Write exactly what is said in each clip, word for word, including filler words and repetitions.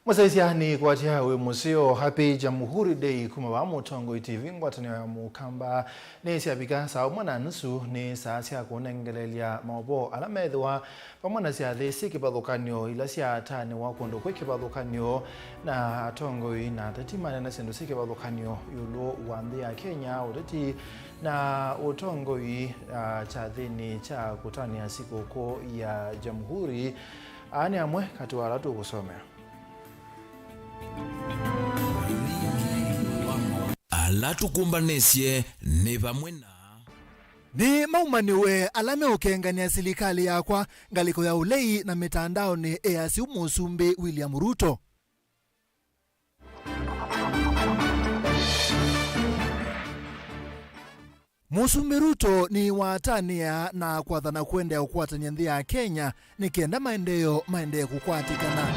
Mũsyaĩĩsya nĩ kwatya wĩ mũseo, Happy Jamhuri Day kuma vaa Mũtongoi T V. Ngwatanĩo ya Mũkamba nĩ syavika saa ũmwe na nusu, nĩ saa sya kũnengeleelya maũvoo ala methĩwa vamwe na syathĩ syĩ kĩvathũkany'o ila syatanĩwa kũndũ kwĩ kĩvathũkany'o, na atongoi na ateti maneena syĩndũ syĩ kĩvathũkany'o ĩũlũ wa nthĩ ya Kenya, ũteti na ũtongoi, ah, kyathĩnĩ kya kũtanĩa sikũkũ ya Jamhuri. Aa nĩ amwe katĩ wa ala tũkũsomea. Ala tũkũmbanĩsye nĩ vamwe na. Nĩ maumaniwe ala meũkenganĩa silikalĩ yakwa ngalĩko ya ũlei na mĩtandaonĩ, easya ũu Mũsumbĩ William Ruto. Mũsumbĩ Ruto nĩwatanĩa na kwathana kũendeea kũkwatany'a nthĩ ya Kenya nĩ kenda maendeeo maendee kũkwatĩkana.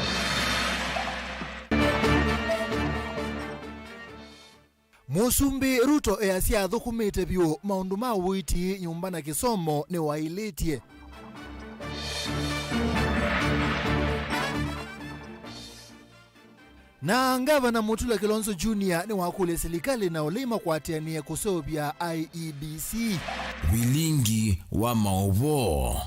Mũsumbĩ Ruto easya athũkũmĩte vyũ maũndũ ma ũiiti, nyũmba na kĩsomo nĩwaĩlĩtye. Na Ngavana Mutula Kilonzo Junior nĩwakũlya silikalĩ na ũlei makwatĩanĩe kũseũvya I E B C. Vilingi wa maũvoo.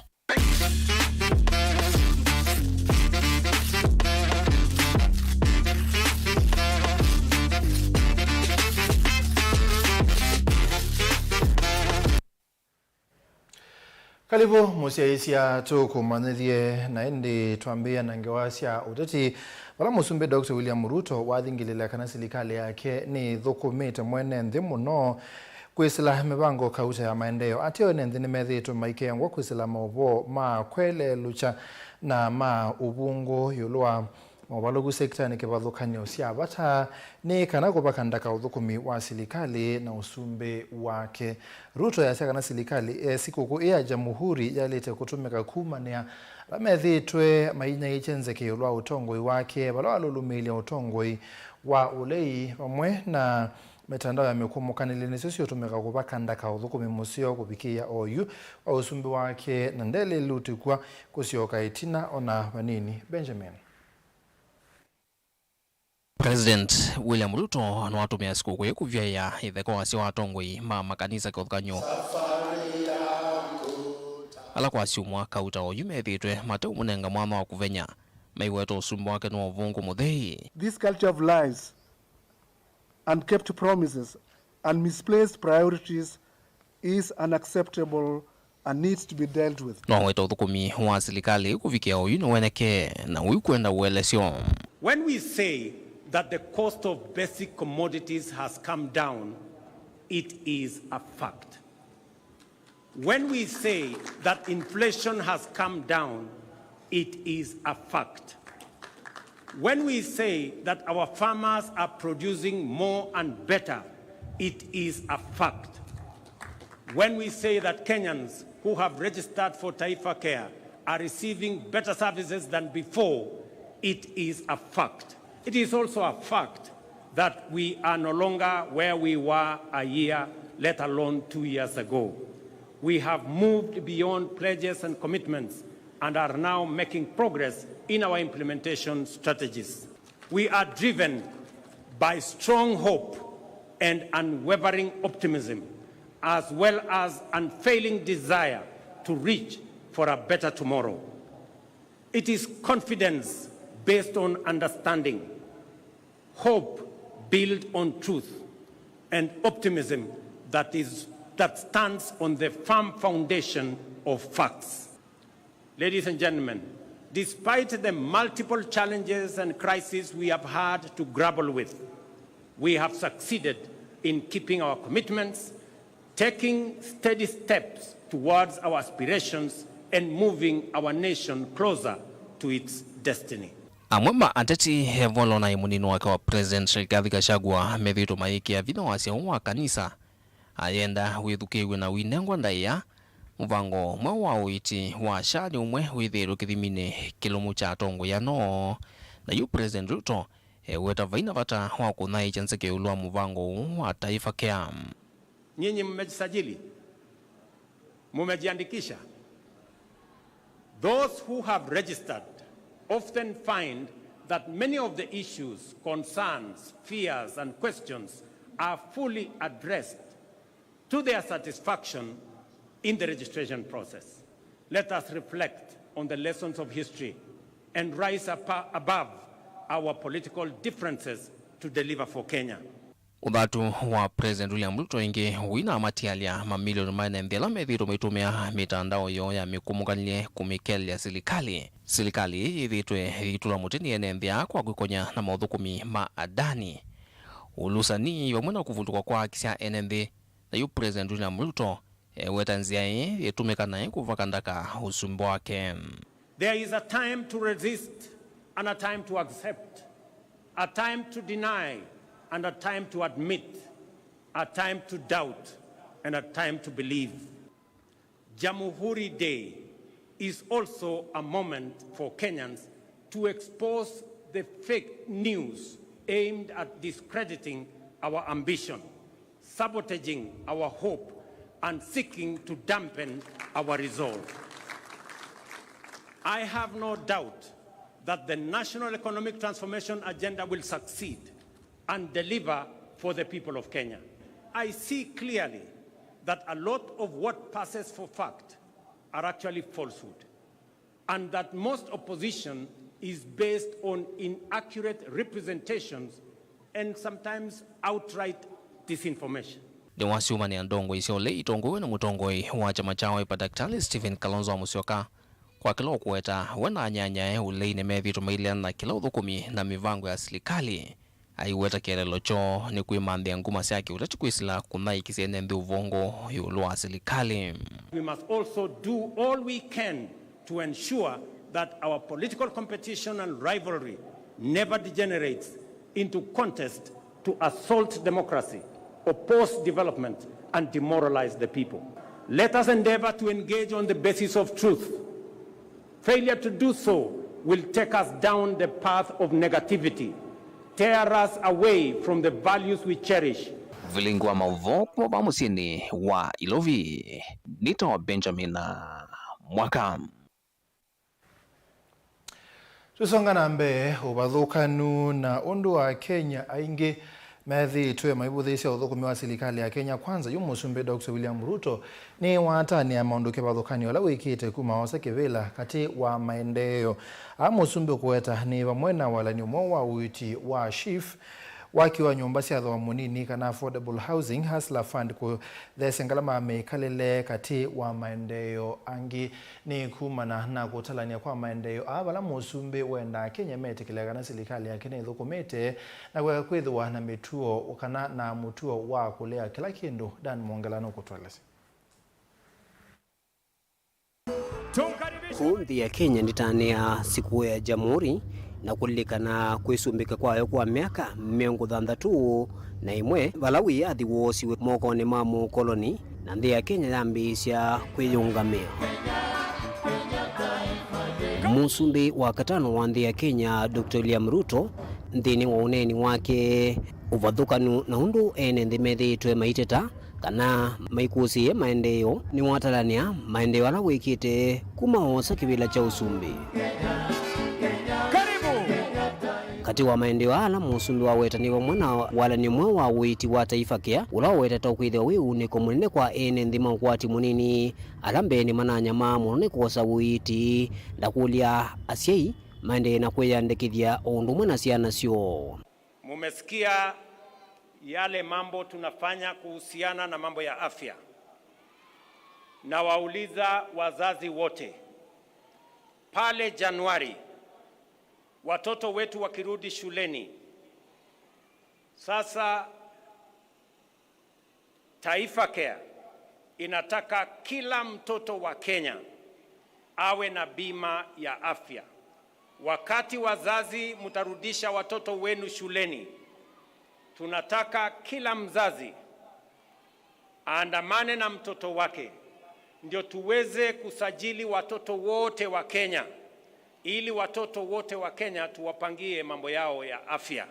Kalĩvu mũsyaĩĩsya, tũkũmanyĩthye na ĩndĩ twambĩĩa na ngewa sya ũteti, vala Mũsumbĩ Doctor William Ruto wathingĩlĩĩla kana silikalĩ yake nĩthũkũmĩte mwene nthĩ mũno kwĩsĩla mĩvango kauta ya maendeeo. Ateo ene nthĩ nĩmethĩĩtwe maikengwa kwĩsĩla maũvoo ma kweleelũkya na ma ũvũngũ ĩũlũ wa maũvalũku sektanĩ kĩvathũkany'o sya vata nĩ kana kũvaka ndaka ũthũkũmi wa silikalĩ na ũsumbĩ wake. Ruto easya kana silikalĩ, eh, sikũkũ ĩĩ ya Jamhuri yaĩlĩte kũtũmĩka kumanĩa ala methĩĩtwe mainyaĩĩkye nzeke ĩũlũ wa ũtongoi wake, vala walũlũmĩĩlya ũtongoi wa ũlei vamwe na mĩtandao ya mĩkũmũkanĩlye nĩsyo siũtũmĩka kũvaka ndaka ũthũkũmi mũseo kũvikĩĩa oyu wa ũsumbĩ wake, na ndeleĩlũtĩkw'a kũsyoka ĩtina ona vanini. Benjamin. President William Ruto nĩwatũmĩa sikũkũ ĩĩ kũvyaĩa ĩtheka wasya wa atongoi ma makanisa kĩvathũkany'o, ala kwa syumwa kauta oyu methĩĩtwe mateũmũnenga mwanya wa kũvenya, maiweta ũsumbĩ wake nĩ wa ũvũngũ mũthei. This culture of lies, unkept promises, and misplaced priorities is unacceptable and needs to be dealt with. No weta ũthũkũmi wa silikalĩ kũvikĩa oyu nĩwenekee na ũikwenda ũelesyo. When we say that the cost of basic commodities has come down, it is a fact. When we say that inflation has come down, it is a fact. When we say that our farmers are producing more and better, it is a fact. When we say that Kenyans who have registered for Taifa Care are receiving better services than before, it is a fact. It is also a fact that we are no longer where we were a year, let alone two years ago. We have moved beyond pledges and commitments and are now making progress in our implementation strategies. We are driven by strong hope and unwavering optimism, as well as unfailing desire to reach for a better tomorrow. It is confidence based on understanding, hope built on truth, and optimism that is, that stands on the firm foundation of facts. Ladies and gentlemen, despite the multiple challenges and crises we have had to grapple with, we have succeeded in keeping our commitments, taking steady steps towards our aspirations and moving our nation closer to its destiny. Amwe ma ateti, Evolonai mũnini wake wa President Rigathi Gachagua, methĩĩtwe mayĩkĩa vinya wasya ũũ wa kanisa, ayenda wĩthukĩĩw'e na ũinengwa ndaĩa mũvango mweũ wa ũiiti wa SHA nĩ ũmwe wĩthĩĩtwe kĩthiminĩ kĩlũmu kya atongoi ano. Na yu President Ruto eweta vaina vata wa kũnyaĩĩkya nzeke ĩũlũ wa mũvango ũũ wa Taifa Care. Nyinyi mmejisajili? Mumejiandikisha? Those who have registered often find that many of the issues, concerns, fears, and questions are fully addressed to their satisfaction in the registration process. Let us reflect on the lessons of history and rise apa-, above our political differences to deliver for Kenya. Ũthatu wa President William Ruto ĩngĩ wĩna matialya mamilioni ma ene nthĩ ala methĩĩtwe maitũmĩa mĩtandao yoo ya mĩkũmũkanĩlye kũmĩkelelya silikalĩ. Silikalĩ ĩĩ yĩthĩĩtwe yĩitũla mũtĩ nĩ ene nthĩ aa kwa kwĩkony'a na maũthũkũmi ma adani, ũlusani vamwe na kũvundũka kwa haki sya ene nthĩ. Na yu President William Ruto eweta nzĩa ĩĩ yĩtũmĩka naĩ kũvaka ndaka ũsumbĩ wake. There is a time to resist and a time to accept, a time to deny and a time to admit, a time to doubt and a time to believe. Jamhuri Day is also a moment for Kenyans to expose the fake news aimed at discrediting our ambition, sabotaging our hope, and seeking to dampen our resolve. I have no doubt that the National Economic Transformation Agenda will succeed and deliver for the people of Kenya. I see clearly that a lot of what passes for fact are actually falsehood, and that most opposition is based on inaccurate representations and sometimes outright disinformation. Nĩwasyũmanĩa ndongoi sya ũlei itongoew'e na mũtongoi wa kyama kya Wiper Daktari Stephen Kalonzo wa Musyoka, kwa kĩla ũkũweta we na anyanyae ũlei nĩmethĩĩtwe maileana na kĩla ũthũkũmi na mĩvango ya silikalĩ. Aiweta kĩeleelo kyoo nĩ kwĩmanthĩa nguma sya kĩũteti kwĩsĩla kũthaĩkĩsya ene nthĩ ũvongo ĩũlũ wa silikalĩ. We must also do all we can to ensure that our political competition and rivalry never degenerates into contest to assault democracy, oppose development, and demoralize the people. Let us endeavor to engage on the basis of truth. Failure to do so will take us down the path of negativity, tear us away from the values we cherish. Vilingi wa maũvoo kuma va mũsyĩnĩ wa Ilovi, nĩtawa Benjamin Mwaka. Tũsonga na mbee, ũvathũkanu na ũndũ Akenya aingĩ methĩĩtwe maivũthĩĩsya ũthũkũmi wa silikalĩ ya Kenya Kwanza, yu Mũsumbĩ Doctor William Ruto nĩwatanĩa maũndũ kĩvathũkany'o ala wĩkĩte kuma oosa kĩvĩla katĩ wa maendeeo. Aa Mũsumbĩ ũkũweta nĩ vamwe na walany'o mweũ wa ũiiti wa SHIF, waki wa nyũmba sya thooa mũnini kana affordable housing, Hustler Fund, kũtheesya ngalama ya mĩkalĩle katĩ wa maendeeo angĩ. Nĩ kumana na kũtalany'a kwa maendeeo aa vala Mũsumbĩ wendaa Akenya metĩkĩle kana silikalĩ yake nĩthũkũmĩte na kũeka kwĩthĩwa na mĩtuo kana na mũtuo wa kũlea kĩla kĩndũ. Dan Mwongela nũkũtũelesya. Kũu nthĩ ya Kenya ndĩtanĩaa sikũũ ya Jamhuri na kũlilikana kwĩsumbĩka kwayo kwa myaka mĩongo thanthatũ na ĩmwe, vala wĩyathi woosiwe mokonĩ ma mũkoloni na nthĩ ya Kenya yambĩĩsya kwĩyũngamĩa. Mũsumbĩ wa katano wa nthĩ ya Kenya, Doctor William Ruto, nthĩnĩ wa ũneeni wake ũvathũkanu na ũndũ ene nthĩ methĩĩtwe maiteta kana maikũsĩĩe maendeeo, nĩwatalanĩa maendeeo ala wĩkĩte kuma oosa kĩvĩla kya ũsumbĩ. Katĩ wa maendeeo aa ala mũsumbĩ waweta nĩ vamwe na walany'o mweũ wa ũiiti wa Taifa Care, ũla wawetetwe kwĩthĩwa wĩ uunĩko mũnene kwa ene nthĩ ma ũkwati mũnini, ala mbeenĩ mananyamaa mũno nĩ kwosa ũiiti, na kũlya asyai maendee na kwĩyandĩkĩthya o ũndũ ũmwe na syana syoo. Mumesikia yale mambo tunafanya kuhusiana na mambo ya afya. Nawauliza wazazi wote, pale Januari, watoto wetu wakirudi shuleni, sasa Taifa Care inataka kila mtoto wa Kenya awe na bima ya afya. Wakati wazazi mtarudisha watoto wenu shuleni, tunataka kila mzazi aandamane na mtoto wake, ndio tuweze kusajili watoto wote wa Kenya, ili watoto wote wa Kenya tuwapangie mambo yao ya afya.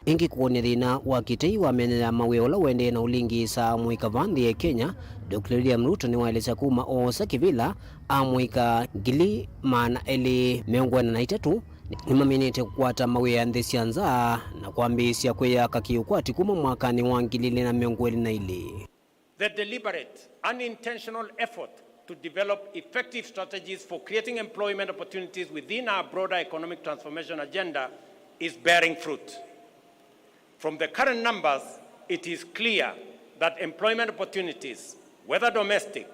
Ĩngĩ kũkony'a thĩna wa kĩtei wa myanya ya mawĩa ũla ũendee na ũlingĩĩsa amũika vaa nthĩ ya Kenya, Doctor William Ruto nĩwaelesya kuma oosa kĩvĩla amũika ngili maana elĩ mĩongo ĩna na itatũ Nĩmaminĩte kũkwata mawĩa nthĩ sya nza na kwambĩĩsya kwĩyaka kĩ-ũkwati kuma mwakanĩ wa ngili ilĩ na mĩongo ĩlĩ na ilĩ. The deliberate, unintentional effort to develop effective strategies for creating employment opportunities within our broader economic transformation agenda is bearing fruit. From the current numbers, it is clear that employment opportunities, whether domestic,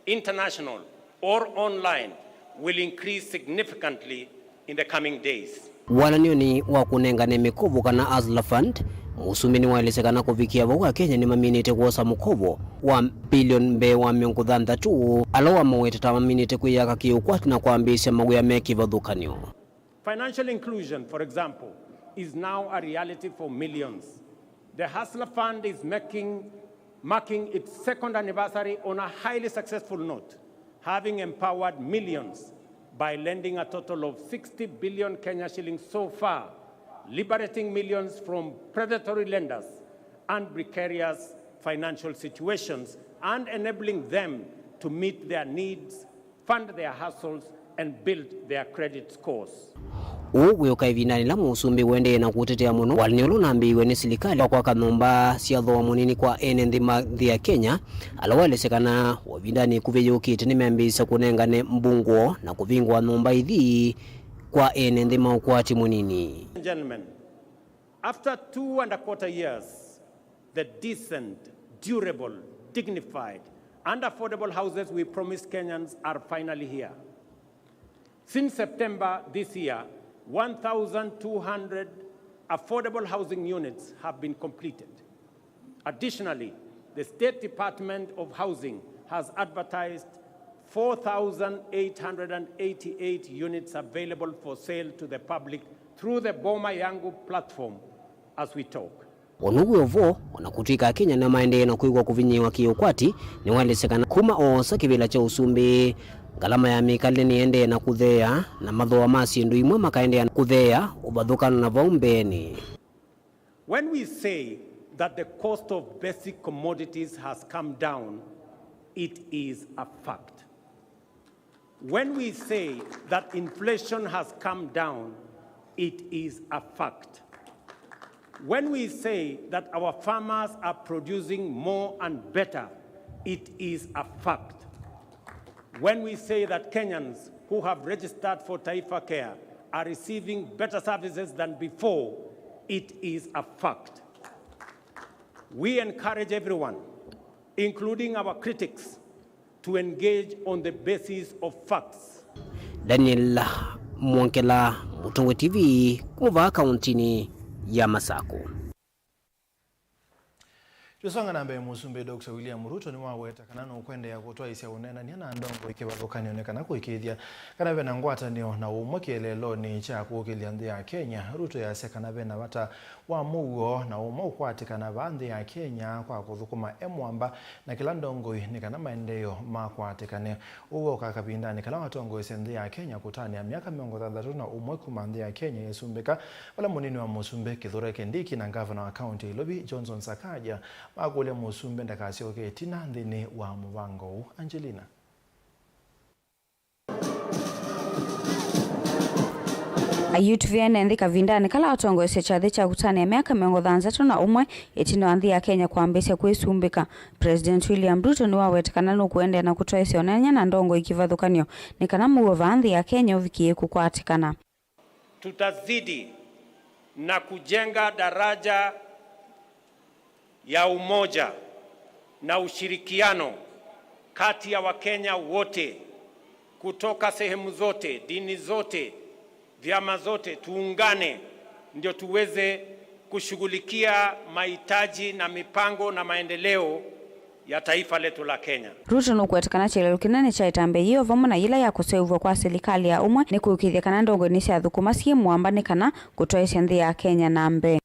international, or online, will increase significantly in the coming days. Walany'onĩ wa kũnengane mĩkovo kana Hustler Fund, mũsumbĩ nĩwaelesya kana kũvikĩa vau Akenya nĩmaminĩte kwosa mũkovo wa bilioni mbee wa mĩongo thanthatũ, ala wamaweta ta maminĩte kwĩyaka kĩ-ũkwati na kwambĩĩsya mawĩa me kĩvathũkany'o. Financial inclusion, for example, is now a reality for millions. The Hustler Fund is making, marking its second anniversary on a highly successful note, having empowered millions by lending a total of sixty billion Kenya shillings so far, liberating millions from predatory lenders and precarious financial situations and enabling them to meet their needs, fund their hustles, and build their credit scores. Ũu wĩũka ĩvindanĩ ĩla mũsumbĩ ũendee na kũtetea mũno walany'o ũla ũnambĩĩiwe nĩ silikalĩ wa kwaka nyũmba sya thooa mũnini kwa ene nthĩ ma nthĩ ya Kenya, ala waelesya kana o ĩvindanĩ ĩkuvĩ yũkĩte nĩmeambĩĩsya kũnengane mbungũo na kũvingũa nyũmba ithi kwa ene nthĩ ma ũkwati mũnini. Gentlemen, after two and a quarter years, the decent, durable, dignified, and affordable houses we promised Kenyans are finally here. Since September this year, one thousand two hundred affordable housing units have been completed. Additionally, the State Department of Housing has advertised four thousand eight hundred and eighty-eight units available for sale to the public through the Boma Yangu platform as we talk. O na ũu wĩ o vo, o na kũtw'ĩka Akenya nĩmaendee na kwĩw'a kũvinyĩĩwa kĩ-ũkwati, nĩwaelesya kana kuma oosa kĩvĩla kya ũsumbĩ, ngalama ya mĩkalĩle nĩendee na kũtheea, na mathooa ma syĩndũ imwe makaendeea na kũtheea ũvathũkano na vau mbeenĩ. When we say that the cost of basic commodities has come down, it is a fact. When we say that inflation has come down, it is a fact. When we say that our farmers are producing more and better, it is a fact. When we say that Kenyans who have registered for Taifa Care are receiving better services than before, it is a fact. We encourage everyone, including our critics, to engage on the basis of facts. Daniel Mwongela, Mũtongoi T V, kuma vaa kauntinĩ ya Masakũ. Tũsonga na mbee, Mũsumbĩ Doctor William Ruto nĩwaweta kana nũkwendeea kũtwaĩsya ũneenany'a na ndongoi kĩvathũkany'o nĩ kana kũĩkĩĩthya kana ve na ngwatanĩo na ũmwe kĩeleelonĩ kya kũkĩlya nthĩ ya Kenya. Ruto easya kana ve na vata wa mũuo na ũmwe ũkwatĩkana vaa nthĩ ya Kenya kwa kũthũkũma e mwamba na kĩla ndongoi nĩ kana maendeeo makwatĩkane. Ũu wooka kavindanĩ kala watongoesye nthĩ ya Kenya kũtanĩa myaka mĩongo thanthatũ na ũmwe kuma nthĩ ya Kenya yĩsumbĩka, vala mũnini wa mũsumbĩ Kithure Kindiki na ngavana wa kaunti ya Nairobi Johnson Sakaja makũlya mũsumbĩ ndakasyoke ĩtina nthĩnĩ wa mũvango ũũ. Angelina. Ayutuvie ene nthĩ kavindanĩ kala watongoesye kyathĩ kya kũtanĩa myaka mĩongo thanthatũ na ũmwe ĩtina wa nthĩ ya Kenya kwambĩĩsya kwĩsumbĩka. President William Ruto nĩwaweta kana nũkũendeea na kũtwaĩsya ũneenany'a na ndongoi kĩvathũkany'o nĩ kana mũuo vaa nthĩ ya Kenya ũvikĩe kũkwatĩkana. Tutazidi na kujenga daraja ya umoja na ushirikiano kati ya Wakenya wote kutoka sehemu zote, dini zote, vyama zote, tuungane ndio tuweze kushughulikia mahitaji na mipango na maendeleo ya taifa letu la Kenya. Ruto nũkweta kana kĩeleelo kĩnene kya ĩtambya yĩĩ o vamwe na yĩla ya kũseũvw'a kwa silikalĩ ya ũmwe nĩ kũĩkĩĩthya kana ndongoi nĩsyathũkũma syĩ mwamba nĩ kana kũtwaĩsya nthĩ ya Kenya na mbee.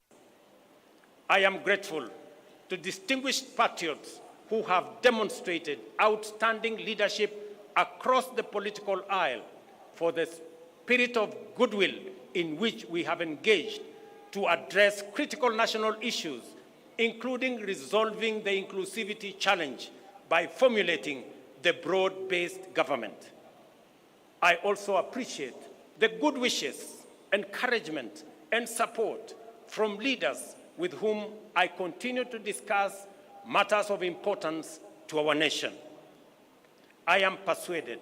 I am grateful to distinguished patriots who have demonstrated outstanding leadership across the political aisle for the spirit of goodwill in which we have engaged to address critical national issues, including resolving the inclusivity challenge by formulating the broad-based government. I also appreciate the good wishes encouragement, and support from leaders with whom I continue to discuss matters of importance to our nation. I am persuaded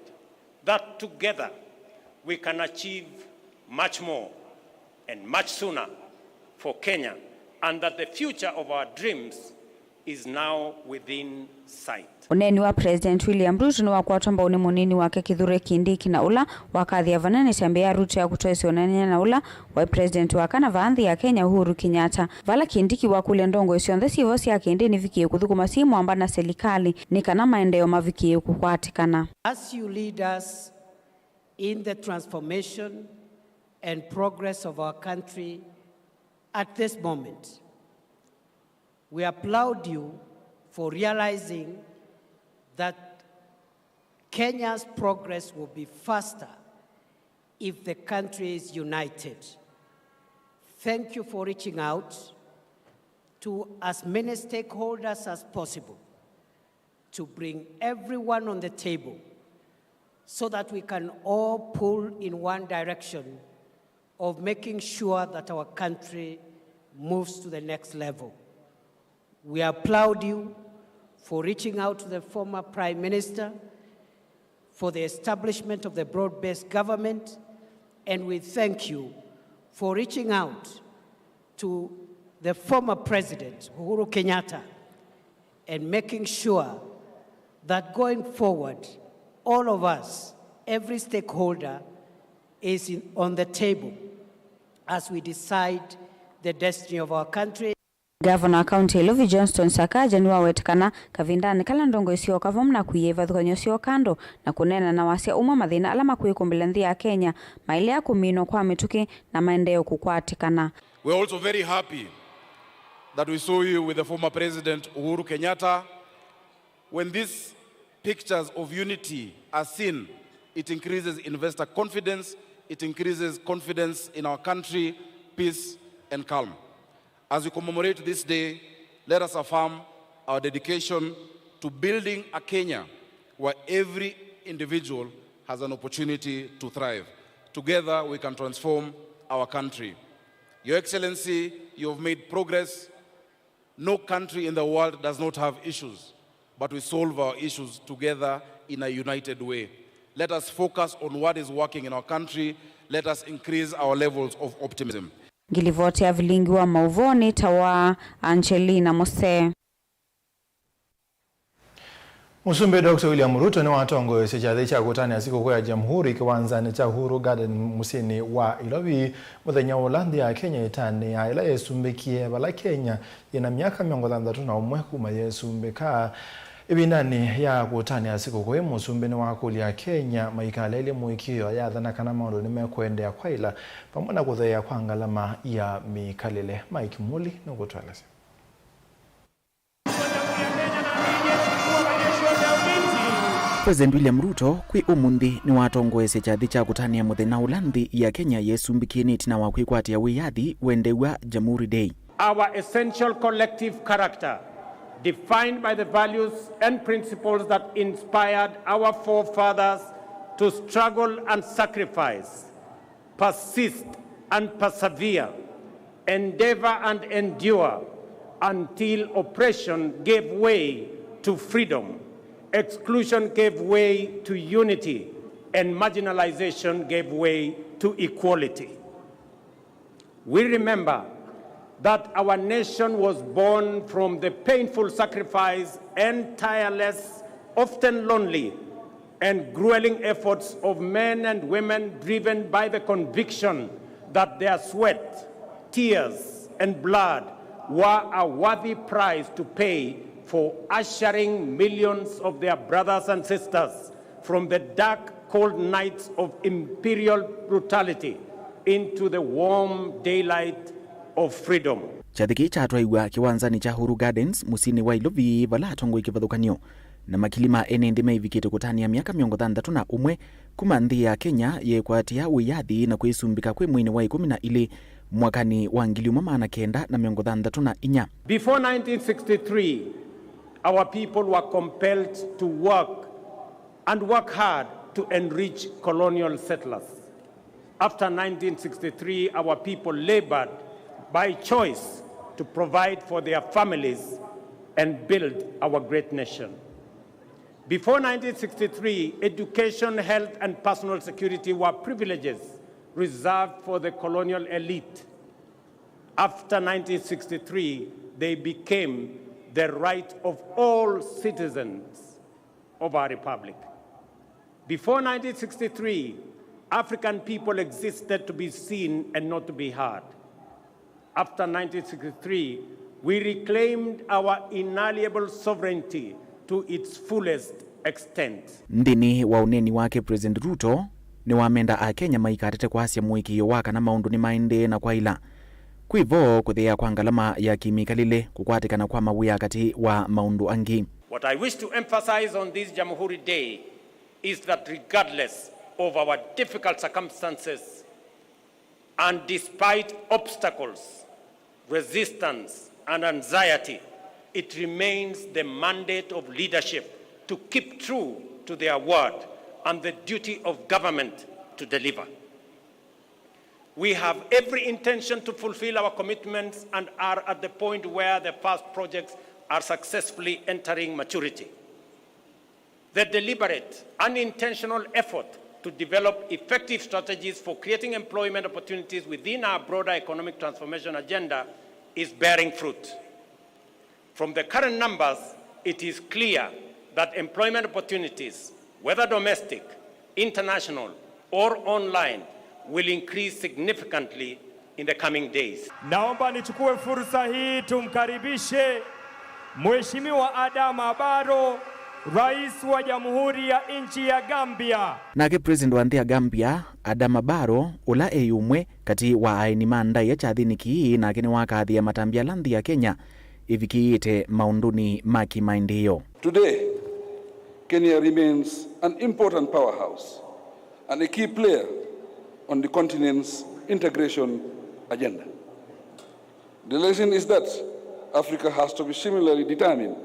that together we can achieve much more and much sooner for Kenya, and that the future of our dreams is now within sight. Ũneeni wa President William Ruto nĩwakwatwa mbau nĩ mũnini wake Kithure Kindiki, na ũla wakathya vana nĩ kyambĩa ya Ruto ya kũtwaĩsya ũneenany'a na ũla waĩ President wa kana vaa nthĩ ya Kenya, Uhuru Kenyatta, vala Kindiki wakũlya ndongoi syonthe syĩvo sya kĩndĩ nĩvikĩe kũthũkũma syĩ mwamba na selikalĩ nĩ kana maendeeo mavikĩe kũkwatĩkana. As you lead us in the transformation and progress of our country at this moment, we applaud you for realizing that Kenya's progress will be faster if the country is united. Thank you for reaching out to as many stakeholders as possible to bring everyone on the table so that we can all pull in one direction of making sure that our country moves to the next level. We applaud you for reaching out to the former Prime Minister for the establishment of the broad-based government, and we thank you for reaching out to the former President, Uhuru Kenyatta, and making sure that going forward, all of us, every stakeholder, is in, on the table as we decide the destiny of our country. Ngavana wa kaunti ya Ilovi Johnston Sakaja nĩwaweta kana kavindanĩ kala ndongoi syooka vamwe na kũia ivathũkany'o syoo kando na kũneena na wasya ũmwe mathĩna ala makwĩkũmbĩla nthĩ ya Kenya maĩlea kũminwa kwa mĩtũkĩ na maendeeo kũkwatĩkana. We're also very happy that we saw you with the former President Uhuru Kenyatta. When these pictures of unity are seen, it increases investor confidence, it increases confidence in our country, peace and calm. As we commemorate this day, let us affirm our dedication to building a Kenya where every individual has an opportunity to thrive. Together, we can transform our country. Your Excellency, you have made progress. No country in the world does not have issues, but we solve our issues together in a united way. Let us focus on what is working in our country. Let us increase our levels of optimism. Ngilivoti ya vilingi wa mauvoo nĩ ta wa Angelina Mose. Mũsumbĩ Doctor William Ruto nĩwatongoesye kyathĩ kya kũtanĩa sikũkũ ya Jamhuri kĩwanzanĩ kya Uhuru Garden mũsyĩnĩ wa Ilovi mũthenya ũla nthĩ ya Kenya ĩtanĩaa ĩla yesumbĩkie, vala Kenya yĩna myaka mĩongo thanthatũ na ũmwe kuma yesumbĩka. Ĩvindanĩ ya kũtanĩa sikũkũ ĩĩ, mũsumbĩ nĩwakũlya Akenya maikaleelye mũĩkĩĩo ayathana kana maũndũ nĩmekũendeea kwaĩla vamwe na kũtheea kwa ngalama ya mĩkalĩle. Mike Muli nũkũtũelesya. President William Ruto kwĩ ũmũnthĩ nĩwatongoesye kyathĩ kya kũtanĩa mũthenya ũla nthĩ ya Kenya yesumbĩkie nĩ ĩtina wa kwĩkwatĩa wĩyathi wendeew'a Jamhuri Day. Our essential collective character, defined by the values and principles that inspired our forefathers to struggle and sacrifice, persist and persevere, endeavor and endure until oppression gave way to freedom, exclusion gave way to unity, and marginalization gave way to equality. We remember that our nation was born from the painful sacrifice and tireless, often lonely, and grueling efforts of men and women driven by the conviction that their sweat, tears, and blood were a worthy price to pay for ushering millions of their brothers and sisters from the dark, cold nights of imperial brutality into the warm daylight of freedom. Kyathĩ kĩĩ kyatwaiwa kĩwanzanĩ kya Uhuru Gardens, mũsyĩnĩ wa Ilovi, vala atongoi kĩvathũkany'o na makili ma ene nthĩ maivikĩte kũtanĩa myaka mĩongo thanthatũ na ũmwe kuma nthĩ ya Kenya yeekwatĩa wĩyathi na kwĩsumbĩka kwĩ mweinĩ wa ĩkũmi na ilĩ mwakanĩ wa ngili ĩmwe maana kenda na mĩongo thanthatũ na inya. Before nineteen sixty-three, our people were compelled to work and work hard to enrich colonial settlers. After nineteen sixty-three, our people labored by choice to provide for their families and build our great nation. Before nineteen sixty-three, education, health, and personal security were privileges reserved for the colonial elite. After nineteen sixty-three, they became the right of all citizens of our republic. Before nineteen sixty-three, African people existed to be seen and not to be heard. After nineteen sixty-three, we reclaimed our inalienable sovereignty to its fullest extent. Nthĩnĩ wa ũneeni wake, President Ruto nĩwamenda Akenya maikatate kwasya mũĩkĩĩo wa kana maũndũ nĩmaendee na kwaĩla. Kwĩ vo kũtheea kwa ngalama ya kĩmĩkalĩle, kũkwatĩkana kwa mawĩa katĩ wa maũndũ angĩ. What I wish to emphasize on this Jamhuri Day is that regardless of our difficult circumstances and despite obstacles, resistance, and anxiety, it remains the mandate of leadership to keep true to their word and the duty of government to deliver. We have every intention to fulfill our commitments and are at the point where the past projects are successfully entering maturity. The deliberate and intentional effort to develop effective strategies for creating employment opportunities within our broader economic transformation agenda is bearing fruit. From the current numbers, it is clear that employment opportunities, whether domestic, international, or online, will increase significantly in the coming days. Naomba nichukue fursa hii tumkaribishe Mheshimiwa Adama Barrow, Rais wa Jamhuri ya nchi ya Gambia. Nake President wa nthĩ ya Gambia, Adama Barrow, ũla e ũmwe katĩ wa aeni ma ndaĩa kyathĩnĩ kĩĩ, nake nĩwakathĩĩa matambya ala nthĩ ya Kenya ĩvikĩĩte maũndũnĩ ma kĩmaendeeo. Today, Kenya remains an important powerhouse and a key player on the continent's integration agenda. The lesson is that Africa has to be similarly determined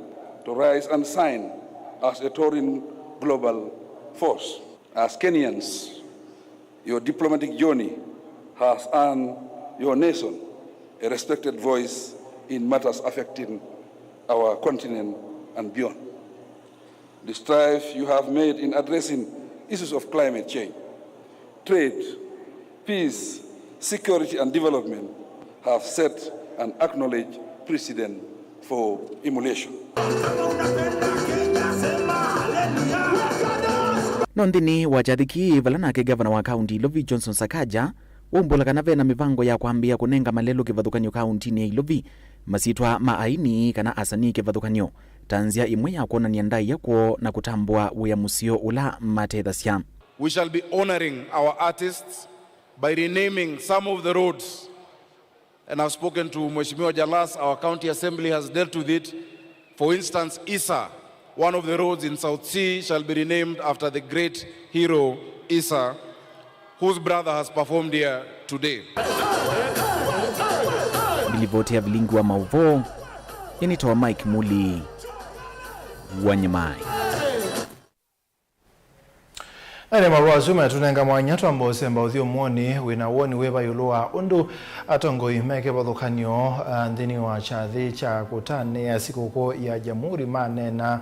to rise and shine as a towering global force. As Kenyans, your diplomatic journey has earned your nation a respected voice in matters affecting our continent and beyond. The strides you have made in addressing issues of climate change, trade, peace, security, and development have set an acknowledged precedent for emulation. No nthĩnĩ wa kyathĩ kĩĩ, vala nake ngavana wa kaunti Ilovi Johnson Sakaja waumbũla kana ve na mĩvango ya kwambĩĩa kũnenga malelũ kĩvathũkany'o kauntinĩ ya Ilovi, masyĩtwa ma aini kana asanii kĩvathũkany'o, ta nzĩa ĩmwe ya kwonany'a ndaĩa kwoo na kũtambũa wĩa mũseo ũla matethasya. We shall be honoring our artists by renaming some of the roads. And I've spoken to Mheshimiwa Jalas, our county assembly has dealt with it. For instance, Isa, one of the roads in South C shall be renamed after the great hero Isa, whose brother has performed here today. Nĩ livoti ya vilingi wa maũvoo, nĩnĩtawa Mike Muli wa Nyamai. Ene marũa asu metũnenga mwanya twamba ũsemba ũthyũmũonĩ wĩna woni wĩva ĩũlũ wa ũndũ atongoi me kĩvathũkany'o, ah, nthĩnĩ wa kyathĩ kya kũtanĩa sikũkũ ya Jamhuri maneena.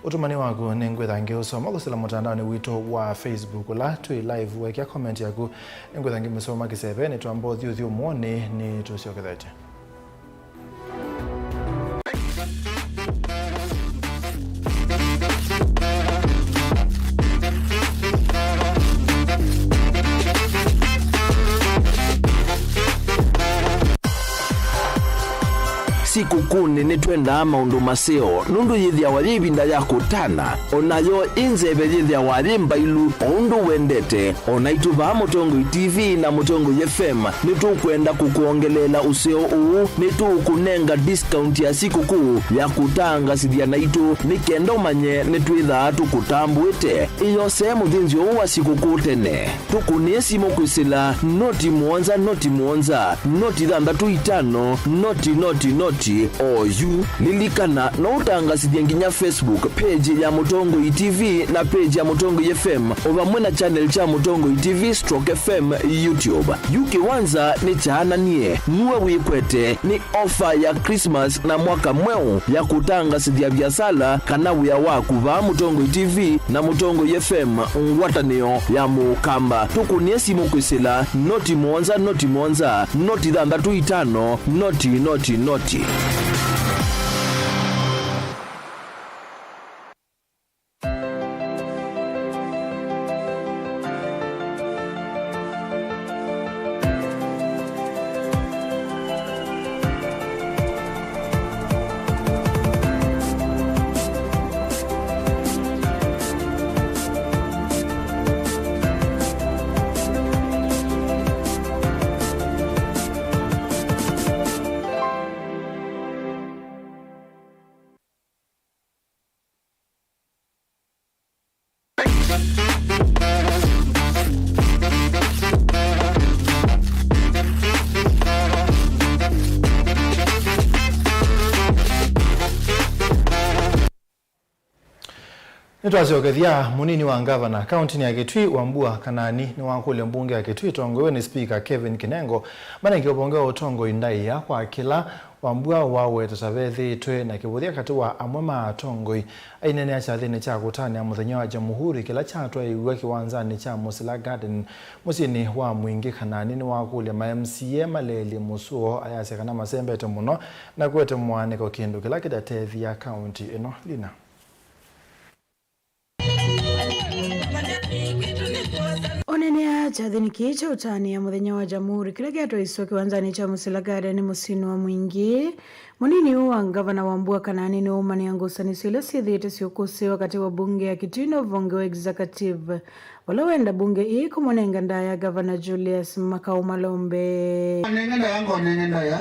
Ũtũmani waku nĩngwĩtha ngĩũsoma kũsila mũtandaonĩ witũ wa Facebook ũla twĩ live. Wekĩa comment yaku, nĩngwĩtha ngĩmĩsoma kĩsevenĩ twamba ũthi ũthyũmũonĩ nĩtũsyokethetye. Sikũkũnĩ nĩtwendaa maũndũ maseo, nũndũ yĩthĩawa yĩ ĩvinda ya kũtana. O nayo ĩ nzeve yĩthĩawa yĩ mbailu, o ũndũ wendete. O naitũ vaa Mũtongoi T V na Mũtongoi F M nĩtũkwenda kũkwongeleela ũseo ũũ. Nĩtũũkũnenga discount ya sikũkũ ya kũtangasĩthya naitũ, nĩ kenda ũmanye nĩtwĩthaa tũkũtambũĩte. Ĩyosee mũthĩnzĩo ũũ wa sikũkũ tene. Tũkũnĩe simũ kwĩsĩla noti mũonza, noti mũonza, noti thanthatũ itano, noti, noti, noti. O yu, lilikana, no ũtangasĩthye nginya Facebook page ya Mũtongoi T V na page ya Mũtongoi F M, o vamwe na channel kya Mũtongoi T V stroke F M YouTube. Yu kĩwanza nĩ kyaananie, nue wĩkwete, nĩ ofa ya Christmas na mwaka mweũ ya kũtangasĩthya viasala kana wĩa waku vaa Mũtongoi T V na Mũtongoi F M, ngwatanĩo ya Mũkamba. Tũkũnĩe simũ kwĩsĩla noti mũonza, noti mũonza, noti thanthatũ itano, noti, noti, noti. Nĩtwasyokethya, mũnini wa ngavana kaũntĩnĩ ya Kitui, Wambua Kanani, nĩwakũlya mbunge ya Kitui ĩtongoew'e nĩ Spika Kevin Kinengo manenge ũvonge wa ũtongoi ndaĩa kwa kĩla Wambua waweta ta vethĩĩtwe na kĩvũthya katĩ wa amwe ma atongoi. Aineenea kyathĩnĩ kya kũtanĩa mũthenya wa Jamhuri kĩla kyatwaĩĩw'e kĩwanzanĩ kya Musila Garden mũsyĩnĩ wa Mwingĩ, Kanani nĩwakũlya ma M C A maleelye mũsuo, ayasya kana masembete mũno na kũete mũaanĩko, kĩndũ kĩla kĩtatethya kaũntĩ ĩno. Lina. Oneenea kyathĩnĩ kĩĩ kya ũtanĩa mũthenya wa Jamhuri kĩla kyatwaĩĩswe kĩwanzanĩ kya Musila Garden mũsyĩnĩ wa Mwingĩ, mũnini ũũ wa ngavana Wambua Kanani nĩwaumanĩa ngusanĩsyo ila syĩthĩĩte syĩũkũsĩĩwa katĩ wa mbunge ya Kitui na ũvonge wa executive, vala wenda mbunge ĩĩ kũmũnenga ndaĩa Gavana Julius Makau Malombe. Nenge ndaĩa, ngonenge ndaĩa.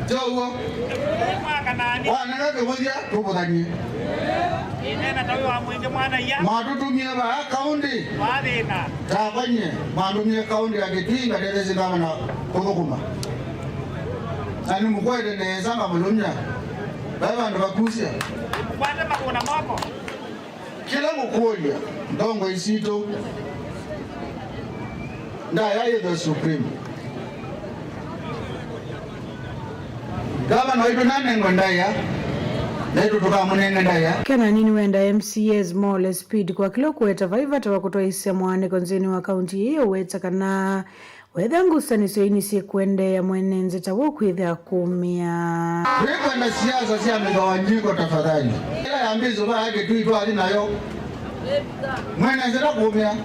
Kyoguo. Wanenge kĩvũthya, tũvũthany'e. Matũtũmie vaa kaũntĩ. Takwa nyie, mandũmie kaũntĩ ya Kitui, ngatetheesye ngavana kũthũkũma. Na nĩmũkwete nesa, ngamũlũmya. Vai vandũ vakusya. Kĩla ngũkũlya, ndongoi sitũ, ndaĩa yĩthwe supreme. Ngavana waitũ nanengwe ndaĩa, naitũ tũkamũnenge ndaĩa. Kanani nĩwenda M C As mole speed kwa kĩla ũkũweta vai vata wa kũtwaĩĩsya mũaanĩko nthĩnĩ wa kaũntĩ ĩĩ, ũweta kana wethĩa ngusanĩsyo ii nĩsyĩkũendeea, mwene nzĩ ta we ũkwĩthĩa kũũmĩa. Twĩkwenda siasa sya mĩthawanyiko tafadhali. Ĩla yambĩĩsye vaa Kitui twathi nayo. Mwene nzĩ ta kũũmĩa.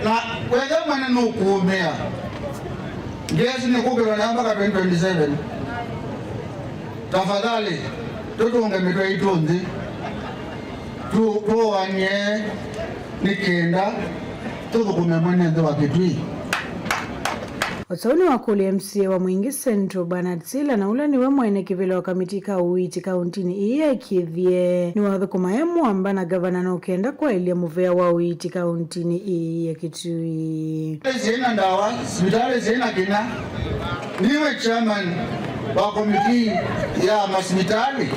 Na wethĩa mwene nũkũũmĩa, ngesi nĩkũkĩlwa nayo mpaka twenty twenty-seven. Tafadhali, tũtũnge mĩtwe itũ nthĩ. Tu-, tũũanie nĩ kenda tũthũkũme mwene nthĩ wa Kitui. O ta ũu nĩwakũlya M C A wa Mwingĩ Central Bernard Sila, na ũla nĩwe mwene kĩvĩla wa kamiti ka ũiiti kaũntĩnĩ ĩĩ, ekĩthye nĩwathũkũma e mũamba na ngavana nũkenda kwaĩlya mũvea wa ũiiti kaũntĩnĩ ĩĩ ya Kitui. Sivitalĩ syĩ na ndawa, sivitalĩ syĩ na kĩnya. Niwe chairman wa komitii ya masivitalĩ.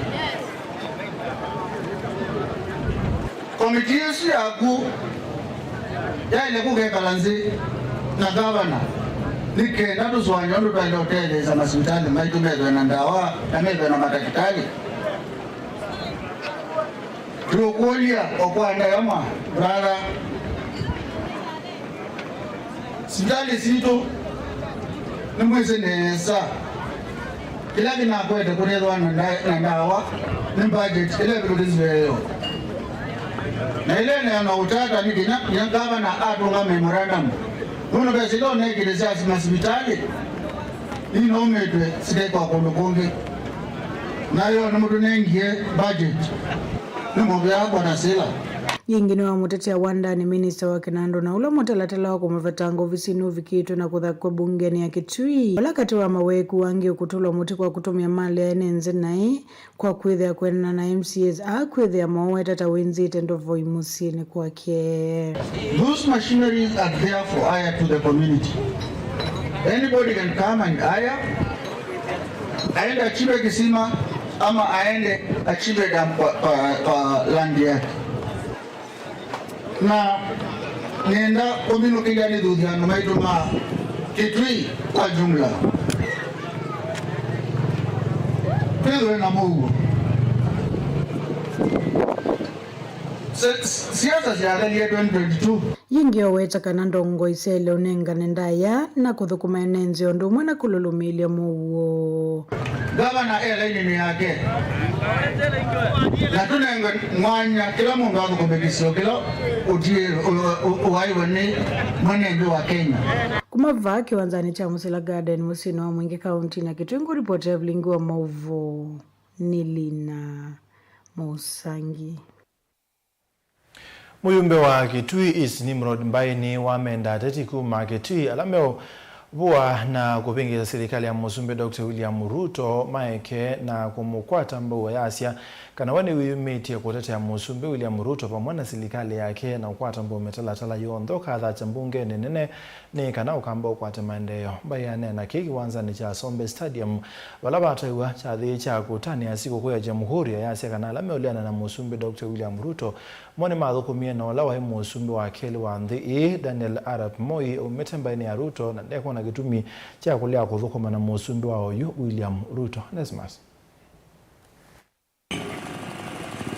Komitii ĩsu yaku yaĩle kũkekala nzĩ na ngavana nĩ kenda tũsũanĩe ũndũ twaĩle ũtetheesya masivitalĩ maitũ methwe na ndawa na methwe na matakĩtalĩ. Tũkũlya o kwa ndaĩa mwa brother. Sivitalĩ sitũ nĩmwĩsĩ nesa kĩla kĩnakwete kũtethwa na nda-, na ndawa nĩ budget ĩla ĩvĩtũkĩsw'e yo. Na ĩla ĩneena ũtata nĩ kĩnya, kĩnya ngavana atũnga memorandum. Nũndũ ve sila ũnekĩte sya masivitalĩ inaumĩtwe sikaikwa kũndũ kũngĩ. Nayo nĩmũtũnengie budget. Nĩ mũvea Bwana Sila. Yĩngĩ nĩwamũtetea wandanĩ minista wa kĩnandũ na ũla mũtalatala wa kũmũvetanga ovisinĩ ũvikĩtwe na kũthakwa mbungenĩ ya Kitui, ũla katĩ wa maweku angĩ ũkũtũlwa mũtĩ kwa kũtũmĩa mali ya ene nzĩ naĩ kwa kwĩthĩa kwendana na M C As aa kwĩthĩa moweta ta wĩnzĩte ndovoi mũsyĩnĩ kwake. Those machineries are there for hire to the community. Anybody can come and hire, aende achimbe kisima ama aende achimbe dam kwa, kwa, kwa land yake. Na nenda kũminũkĩlya nĩthuthye andũ maitũ ma Kitui kwa jumla. Twĩthwe na mũuo. Se-, siasa syathalie twenty twenty-two. Yĩngĩ oweta kana ndongoi syaĩle ũnengane ndaĩa na kũthũkũma ene nzĩ ũndũ ũmwe na kũlũlũmĩĩlya mũuo. Ngavana e lainĩnĩ yake, na tũnenge mwanya kĩla mũndũ athũkũme kĩsio kĩla ũtiĩ-, ũ-, ũ-, ũaĩwe nĩ mwene nthĩ wa Kenya. Kuma vaa kĩwanzanĩ kya Musila Garden mũsyĩnĩ wa Mwingĩ kaunti na Kitui, ngũripoti Evelyn Ngua, maũvoo nĩ Lina Mũsangi. Mũyumbe wa Kitui East Nimrod Mbai nĩwamenda ateti kuma Kitui ala meũvũa na kũvĩngĩĩsa silikalĩ ya Mũsumbĩ Doctor William Ruto maeke na kũmũkwata mbau, ayasya kana we nĩwĩyumĩtye kũtetea Mũsumbĩ William Ruto vamwe na silikalĩ yake na kũkwata mbau mĩtalatala yonthe ũkathakya mbungenĩ nene nĩ kana ũkamba ũkwate maendeeo. Mbai aneena kĩĩ kĩwanzanĩ kya Sombe Stadium vala vataiwa kyathĩ kya kũtanĩa sikũkũ ya Jamhuri, ayasya kana ala meũleana na Mũsumbĩ Doctor William Ruto mo nĩmathũkũmie na ũla waĩ mũsumbĩ wa kelĩ wa nthĩ ĩĩ, Daniel Arap Moi, aumĩte mbaĩnĩ ya Ruto na ndekwona kĩtumi kya kũlea kũthũkũma na mũsumbĩ wa oyu, William Ruto. Onesmus.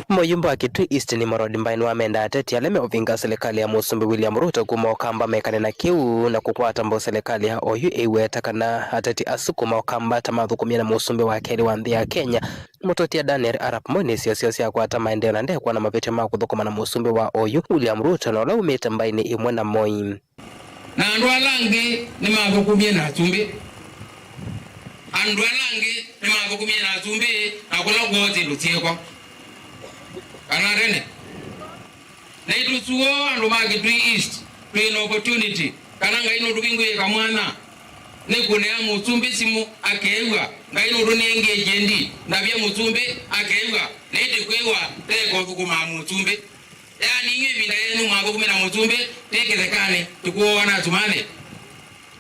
Mũyumbe wa Kitui East Nimrod Mbai nĩwamenda ateti ala meũvĩnga silikalĩ ya Mũsumbĩ William Ruto kuma Ũkamba mekane na kĩu na kũkwata mbau silikalĩ ya oyu ĩiweta kana ateti asu kuma Ũkamba ta mathũkũmie na mũsumbĩ wa kelĩ wa nthĩ ya Kenya. Mũtũtia Daniel Arap Moi nĩ sio syo syakwata maendeeo na ndekwona mavĩtyo ma kũthũkũma na mũsumbĩ wa oyu, William Ruto, na ũla umĩte mbaĩnĩ ĩmwe na Moi. Na andũ ala angĩ nĩmathũkũmie na asumbĩ. Andũ ala angĩ nĩmathũkũmie na asumbĩ, na kũla kwoo syĩndũ syeekwa. Kana tene. Na itũsuo andũ ma Kitui East, twĩ na opportunity, kana Ngai nũtũvingũĩe kamwanya, nĩ kũnea mũsumbĩ simũ akeew'a, Ngai nũtũnengie J D, ndavya mũsumbĩ akeew'a, na ĩndĩ kwĩw'a teko thũkũmaa mũsumbĩ. Yaani, inyuĩ ĩvinda yenyu mwathũkũmĩla mũsumbĩ, twĩ kĩthekanĩ, tũkũoa na asumanĩ.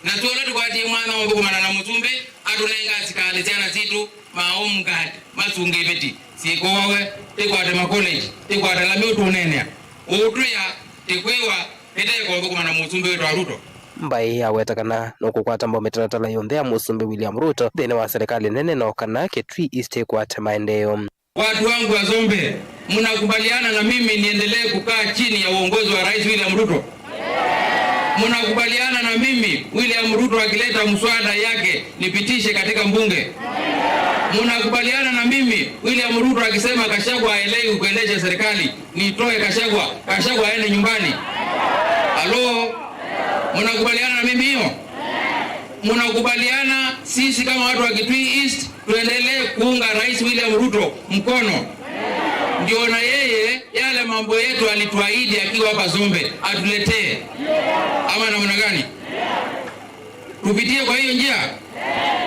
Na twĩla tũkwatie mwanya wa kũthũkũmana na mũsumbĩ, atũnenga asikalĩ syana sitũ ma home guard, masunge iveti syĩkoawe, tĩkwate makoleji, tĩkwate ala meũtũneenea. Ũũtwĩa, tĩkwĩwa, nĩteko ũthũkũma na mũsumbĩ wĩtwa Ruto. Mbai aweta kana nũkũkwata mbau mĩtalatala yonthe ya mũsumbĩ William Ruto nthĩnĩ wa serikali nene no kana Kitui East ĩkwate maendeeo. Watu wangu wa Zombe, mnakubaliana na mimi niendelee kukaa chini ya uongozi wa Rais William Ruto? Mnakubaliana na mimi William Ruto akileta mswada yake nipitishe katika mbunge? Mnakubaliana na mimi William Ruto akisema Gachagua haelewi kuendesha serikali, nitoe Gachagua, Gachagua aende nyumbani? Halo? Mnakubaliana na mimi hiyo? Mnakubaliana sisi kama watu wa Kitui East tuendelee kuunga Rais William Ruto mkono, ndio na yeye yale mambo yetu alituahidi akiwa hapa Zombe atuletee, ama namna gani? Tupitie kwa hiyo njia?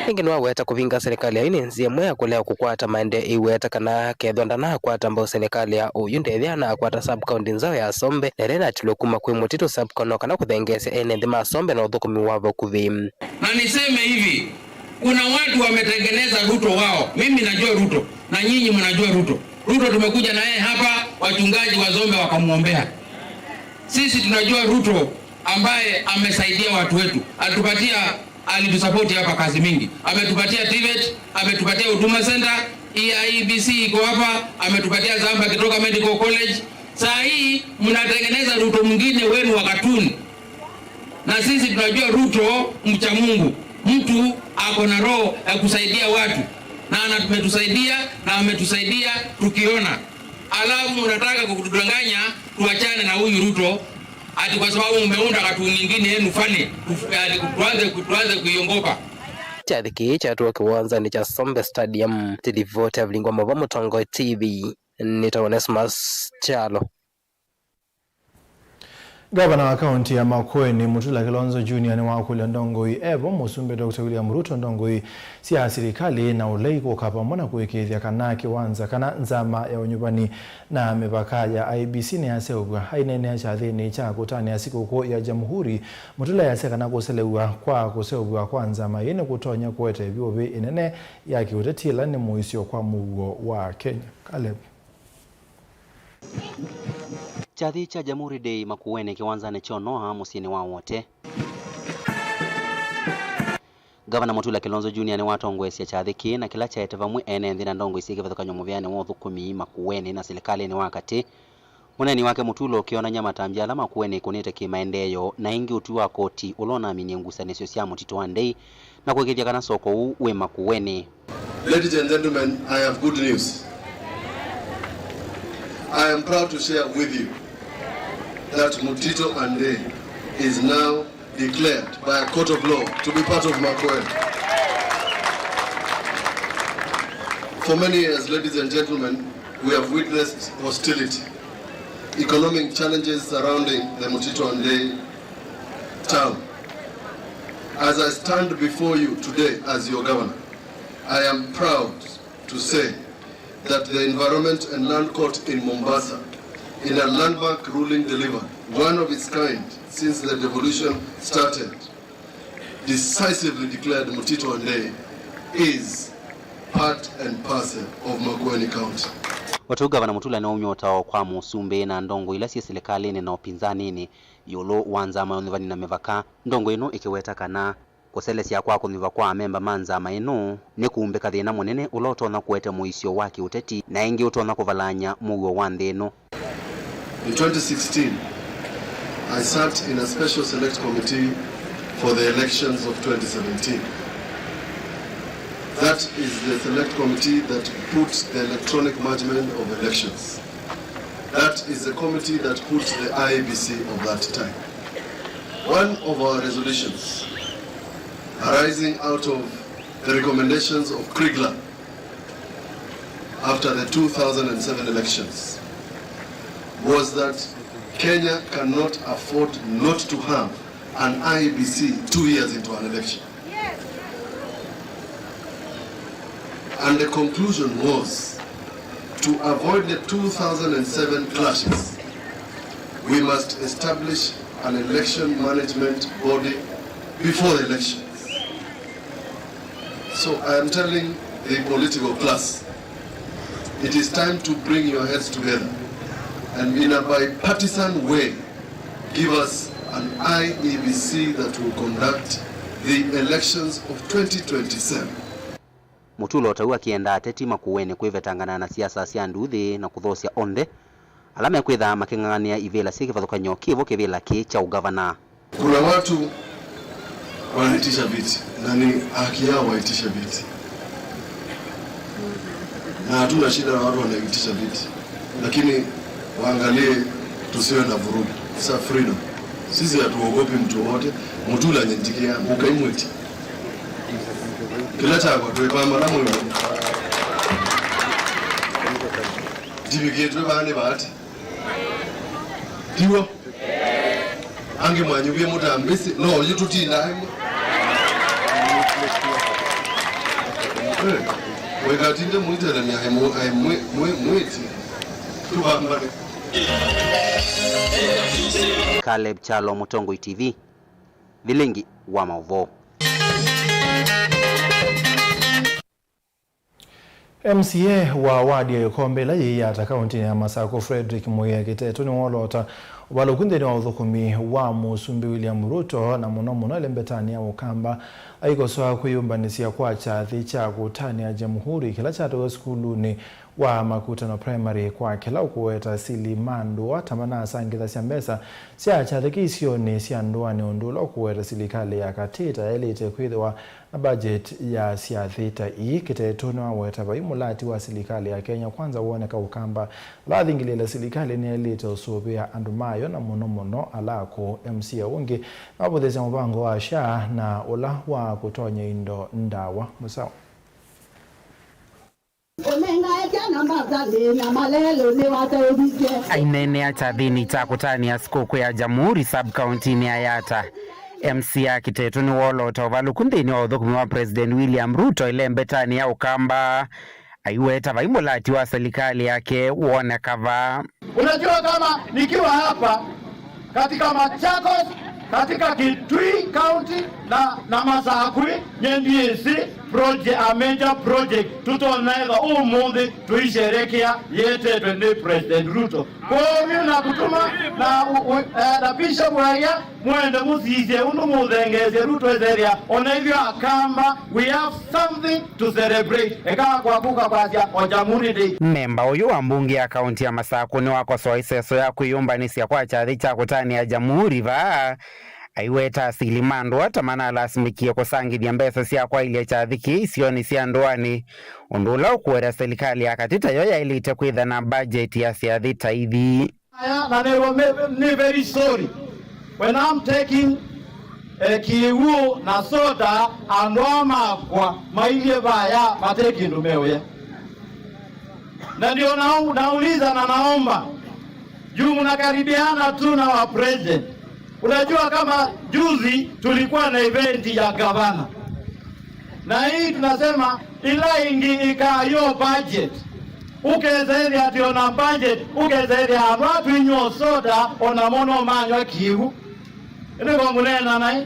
Ĩngĩ nĩwaweta kũvinga serikali ayu nĩ nzĩa ĩmwe ya kũlea kũkwata maendeeo ĩiweta kana kethwa ndanakwata mbau serikali ya ũyu ndethĩa anakwata sub county nzaũ ya Sombe na ĩla ĩnatilwe kuma kwĩ Mũtitũ sub county no kana kũthengeesya ene nthĩ ma Sombe na ũthũkũmi wa vakuvĩ. Na niseme hivi, kuna watu wametengeneza Ruto wao. Mimi najua Ruto na nyinyi mnajua Ruto. Ruto tumekuja na yeye hapa, wachungaji wa Zombe wakamwombea. Sisi tunajua Ruto ambaye amesaidia watu wetu. Alitupatia, alitusapoti hapa kazi mingi. Ametupatia TVET, ametupatia Huduma Center, E I B C iko hapa, ametupatia Zamba Kitoka Medical College. Saa hii mnatengeneza Ruto mwingine wenu wa katuni. Na sisi tunajua Ruto mcha Mungu, mtu ako na roho ya kusaidia watu, na ametusaidia na ametusaidia tukiona. Alafu mnataka kutudanganya tuachane na huyu Ruto ati kwa sababu mmeunda katuni nyingine yenu fani, tuf-, ati tuanze, tuanze kuiongopa. Kyathĩ kĩĩ kyatũa kĩwanzanĩ kya Sombe Stadium. Tilivoti Avilingwa Mova, Mũtongoi T V, nĩ ta Onesmus Kyalo. Ngavana wa kaunti ya Makueni, Mutula Kilonzo Junior, nĩwakũlya ndongoi evo Mũsumbĩ Doctor William Ruto ndongoi sya silikalĩ na ũlei kũka vamwe na kũĩkĩĩthya kana kĩwanza kana nzama ya ũnyuvani na mĩvaka ya I E B C nĩyaseũvw'a. Aineenea kyathĩnĩ kya kũtanĩa sikũkũ ya Jamhuri, Mutula easya kana kũselew'a kwa kũseũvw'a kwa nzama ĩĩ nĩkũtonya kũete ĩvyũvĩ ĩnene ya kĩũteti ĩla nĩ mũisyo kwa mũuo wa Kenya. Caleb. Kyathĩ kya Jamhuri Day Makueni kĩwanzanĩ kya Noa mũsyĩnĩ wa Wote. Ngavana Mutula Kilonzo Junior nĩwatongoesye kyathĩ kĩĩ na kĩla kyaete vamwe ene nthĩ na ndongoi syĩ kĩvathũkany'o mũvĩanĩ wa ũthũkũmi Makueni na silikalĩnĩ wa katĩ. Ũneeni wake Mutula ũkĩonany'a matambya ala Makueni ĩkũnĩte kĩmaendeeo, na ĩngĩ ũtwi wa koti ũla ũnaminie ngusanĩsyo sya Mũtitũ wa Ndei na kũĩkĩĩthya kana soko ũu wĩ Makueni. Ladies and gentlemen, I have good news. I am proud to share with you that Mutito and Ndei is now declared by a court of law to be part of Makueni. For many years, ladies and gentlemen, we have witnessed hostility, economic challenges surrounding the Mutito and Ndei town. As I stand before you today as your governor, I am proud to say that the Environment and Land Court in Mombasa, in a landmark ruling delivered, one of its kind since the devolution started, decisively declared Mutito and Ndei is part and parcel of Makueni County. O ta ũu, Ngavana Mutula nĩwaumya ũtao kwa Mũsumbĩ na ndongoi ila syĩ silikalĩnĩ na ũpinzanĩnĩ ĩũlũ wa nzama ya ũnyuvani na mĩvaka, ndongoi ĩno ĩkĩweta kana kũselesya kwa kũnyuvwa kwa amemba ma nzama ĩno nĩ kuumbĩka thĩna mũnene ũla ũtonya kũete mũisyo wa kĩũteti na ĩngĩ ũtonya kũvalany'a mũuo wa nthĩ ĩno. In twenty sixteen, I sat in a special select committee for the elections of twenty seventeen. That is the select committee that put the electronic management of elections. That is the committee that put the I E B C of that time. One of our resolutions arising out of the recommendations of Kriegler after the two thousand and seven elections was that Kenya cannot afford not to have an I E B C two years into an election. And the conclusion was, to avoid the two thousand and seven clashes, we must establish an election management body before the elections. So I am telling the political class, it is time to bring your heads together and in a bipartisan way give us an I E B C that will conduct the elections of twenty twenty-seven. Mutula o ta ũu akĩenda ateti Makueni kwĩvetangana na siasa sya nduuthĩ na kũthoosya onthe ala mekwĩtha makĩng'ang'anĩa ivĩla syĩ kĩvathũkany'o kĩvo kĩvĩla kĩĩ kya ũngavana. Kuna watu wanaitisha viti na ni haki yao waitishe viti, na hatuna shida na watu wanaitisha viti, lakini waangalie tusiwe na vurugu. It's a freedom. Sisi hatuogopi mtu wote. Mutula nyendikia mukaimwiti kila chakwa twĩpamba na mwĩmwe ndivikĩtwe vaa nĩ vaati. Tiw'o? Angĩ mwanyuvie mũtambĩsĩ, no yu tũtindaa ĩmwe. Eh, mũikatinde mũitelania aĩ mũ-, aĩ mwĩ-, mwĩ-, mwĩti. Tũvambane. Caleb Kyalo, Mũtongoi T V, vilingi wa maũvoo. M C A wa wadi ya Ĩkombe ĩla yĩ Yatta kaũntĩnĩ ya Masakũ, Frederick Mũĩa Kĩtetũ, nĩwooloota ũvalũku nthĩnĩ wa ũthũkũmi wa Mũsumbĩ William Ruto, na mũno mũno ĩlembetanĩ ya Ũkamba, aikosoa kwĩyũmbanĩsya kwa kyathĩ kya kũtanĩa Jamhuri kĩla kyatwaĩwe sukulunĩ wa Makutano Primary kwa kĩla ũkũweta sili ma ndũa ta manasangĩthasya mbesa sya kyathĩ kĩ isionĩ sya ndũanĩ, ũndũ ũla ũkũweta silikalĩ ya katĩ ta yaĩlĩte kwĩthĩwa na budget ya syathĩ ta ii. Kĩtetũ nĩwaweta vai mũlati wa silikalĩ ya Kenya Kwanza woneka Ũkamba, ala athingĩlĩĩla silikalĩ nĩyaĩlĩte ũsũvĩa andũ mayo, na mũno mũno ala akũũ. M C A ũngĩ nĩwavũthĩĩsya mũvango wa SHA na ũla wa kũtonya indo ndawa. Mũsawa. Na mathalĩ na malelũ nĩwateũvĩtye. Aineenea kyathĩnĩ kya kũtanĩa sikũkũ ya Jamhuri sub-county-inĩ ya Yatta, M C A Kiteto nĩwoolota ũvalũku nthĩnĩ wa ũthũkũmi wa President William Ruto ĩlembetanĩ ya Ũkamba, aiweta vai mũlati wa serikali yake woneka vaa. Unajua, kama nikiwa hapa katika Machakos, katika Kitui County na, na Masakui, nye ndiĩsĩ project, a major project tũtonaetha ũmũnthĩ tũisherekea yetetwe nĩ President Ruto. Kwoou nakũtuma na, u, u, eh, na Bishop Waia, mwende mũsisye ũndũ mũthengeesye Ruto ethethĩa ona ithyĩ Akamba we have something to celebrate. Eka kwa kũka kwasya o Jamhuri Day. Memba ũyũ wa mbunge ya kaunti ya Masakũ nĩwakosoa ĩseso ya kwĩyũmbanĩsya kwa kyathĩ kya kũtanĩa Jamhuri vaa, aiweta asili ma ndũa ta manalasimĩkie kũsangĩthya mbesa sya kwaĩlya kyathĩ kĩĩ isionĩ sya ndũanĩ, ũndũ ũla ũkũweta serikali ya katĩ tayo yaĩlĩte kwĩtha na mbajeti ya syathĩ ta ithi. Aya, na nĩw'o me, nĩ very sorry when I'm taking, eh, kĩw'ũ na soda, andũ aa makwa mailyĩ vaya mate kĩndũ meũya. Na ndio nau-, nauliza na naomba, juu mnakaribiana tu na wa president. Unajua, kama juzi tulikuwa na event ya gavana, na hii tunasema ila ĩngĩ ĩkayo budget. Ũkesethĩa atĩ ona budget, ũkesethĩa andũ atwĩnywa soda, ona mono manywa kĩw'ũ. Ĩndĩ kwa mũneena naĩ.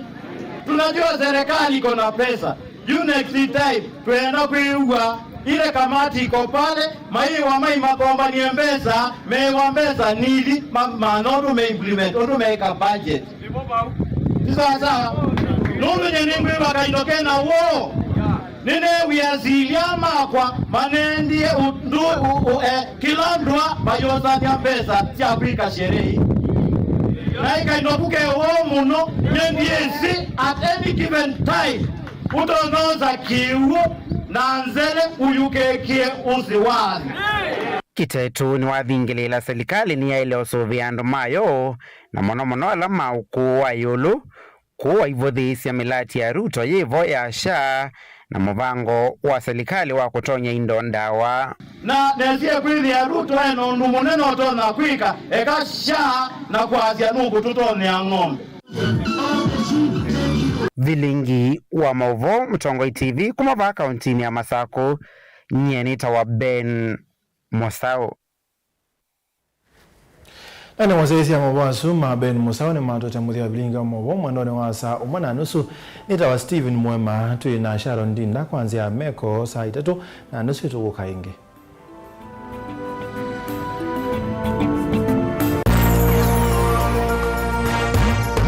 Tunajua serikali iko na pesa. You next time, twenda kwĩw'a ile kamati iko pale, maiwa mai makombanie mbesa, mewa mbesa nili, ma, ma, no tume implement, ũndũ meĩka budget. Ti sawa sawa? Nũndũ nye nĩngwĩva kaindo kena woo. Nĩneew'ĩa asilya makwa manendie ũndũ ũ, ũ, eh, kĩla ndũa mayosany'a mbesa sya kwĩka sherehe. Na ĩkaindo kũke woo mũno, nye ndiĩsĩ at any given time ũtonosa kĩw'ũ na nzele ũyũkĩkie ũsĩ wa thĩ. Kitetu nĩwathingĩlĩĩla silikalĩ nĩyaĩle ũsũvĩa andũ mayo na mũno mũno ala ma ũkũũ wa ĩũlũ, kũu aivũthĩĩsya mĩlati ya Ruto yĩ vo ya SHA na mũvango wa silikalĩ wa kũtony'a indo ndawa. Na nesie kwĩthĩa Ruto e na ũndũ mũnene ũtonya kwĩka, eka SHA na kwasya nũkũtũtonyea ng'ombe. Vilingi wa maũvoo, Mũtongoi T V, kuma vaa kauntinĩ ya Masakũ, nyie nĩtawa Ben Mũsaũ. Na nĩ wasyaĩĩsya maũvoo asu ma Ben Mũsaũ nĩmatũete mũthya wa vilingi wa maũvoo mwendonĩ wa saa ũmwe na nusu. Nĩtawa Stephen Mwema, twĩ na Sharon Ndinda kwa nzĩa ya meko saa itatũ na nusu ĩtũkũka ĩngĩ.